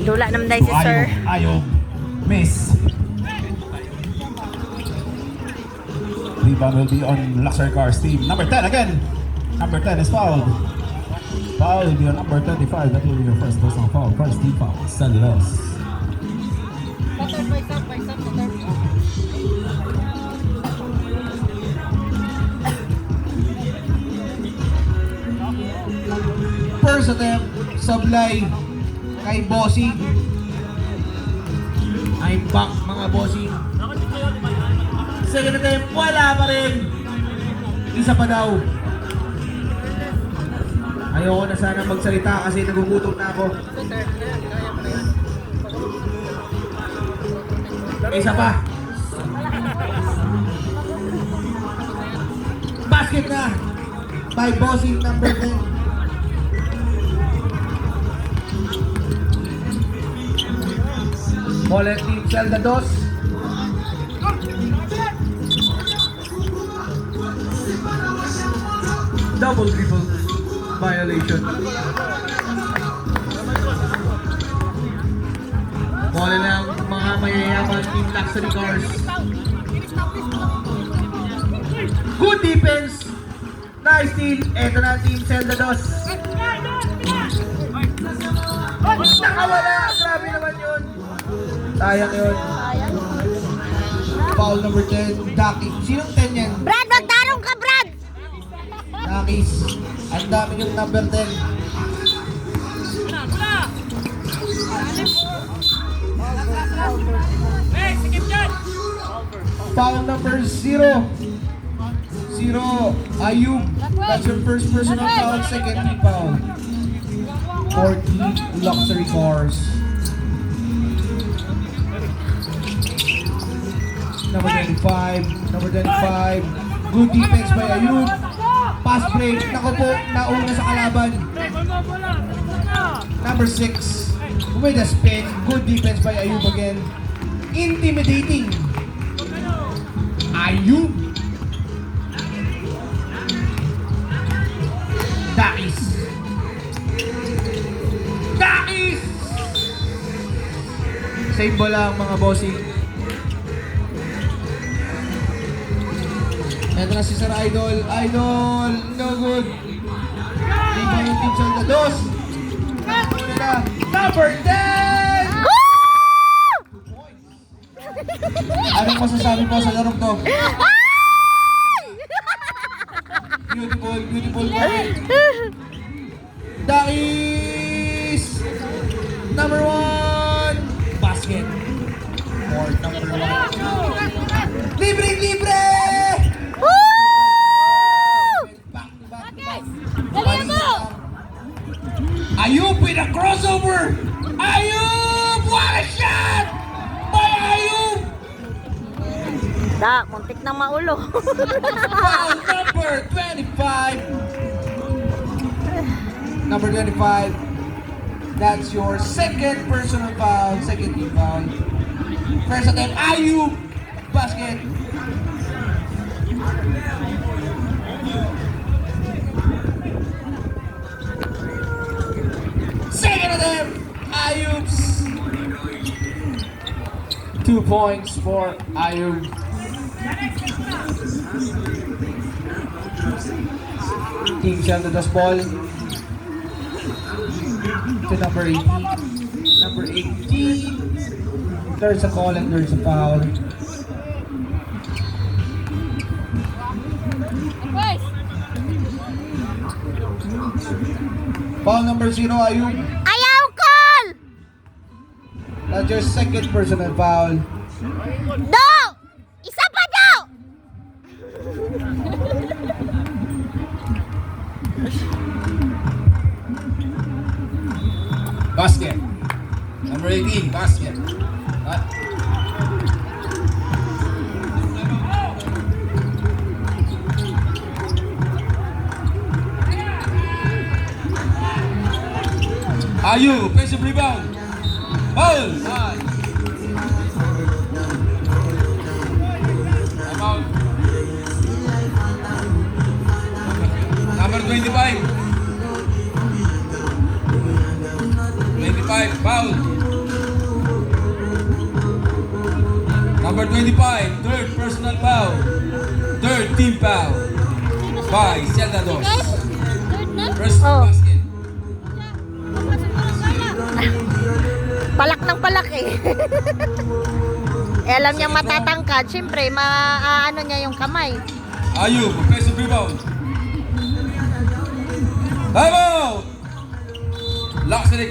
Dula naman dahil si sir. Ayub. Ayub. Miss. Rebound will be on Luxury Cars team. Number 10 again. Number 10 is fouled. Foul will be on number 35. That will be your first personal foul. First team foul. Celda Dos. Sa third, by sub, by sub, sa third. First attempt, sablay kay Bossing. I'm back, mga bossing. Second attempt, wala pa rin. Isa pa daw. Ayoko na sana magsalita kasi nagugutom na ako. Sa third na yan, kaya mo na yan. Isa pa. Basket na by Bossing number 10. Bola team Celda Dos. Double dribble violation. Bola ng mga mayayaman, Team Luxury Cars. Good defense. Nice steal. Ito na Team Celda Dos. Nakawala. Grabe naman yun. Sayang yun. Foul number 10. Daki. Sinong 10 yan? Brad, magtarong ka, Brad! Dakis. Ang dami yung number 10. Foul number 0. 0. Ayub. That's your first personal foul. Second team foul. 40 Luxury Cars. Number 25. Number 25. Good defense by Ayub. Pass break. Naku po, nauna sa kalaban. Number 6. With a spin. Good defense by Ayub again. Intimidating. Ayub. Dakis. Dakis! Save ball lang, mga bossing. Ito na si Sir Idol. Idol! No good. Rebound yung Team Celda Dos. Una na. Number 10! Anong masasabi mo sa larong to? Beautiful, beautiful moment. Dakis! Number 1! Basket. For number 1. Libre, libre! Woo! Back to back to back. Galingan mo! Ayub with a crossover! Ayub! What a shot! By Ayub! Da, muntik nang maulo. Foul number 25. Number 25. That's your second personal foul, second team foul. First attempt, Ayub! Basket. Second attempt, Ayub's. 2 points for Ayub. Team Celda Dos ball to number 18. Number 18. There's a call and there's a foul. Guys! Foul number 0, Ayub. Ayaw call! That's your second personal foul. Do! Isa pa daw! Basket. Number 18, basket. Ah. Ayu, offensive rebound. Foul. Foul. Foul. Number 25. 25, foul. Number 25, third personal foul. Third team foul. By Zelda Dos. First Oh. basket. Palak ng palak eh. Eh alam niya matatangkad, siyempre, maano niya yung kamay. Ayub, offensive rebound. Time out! Luxury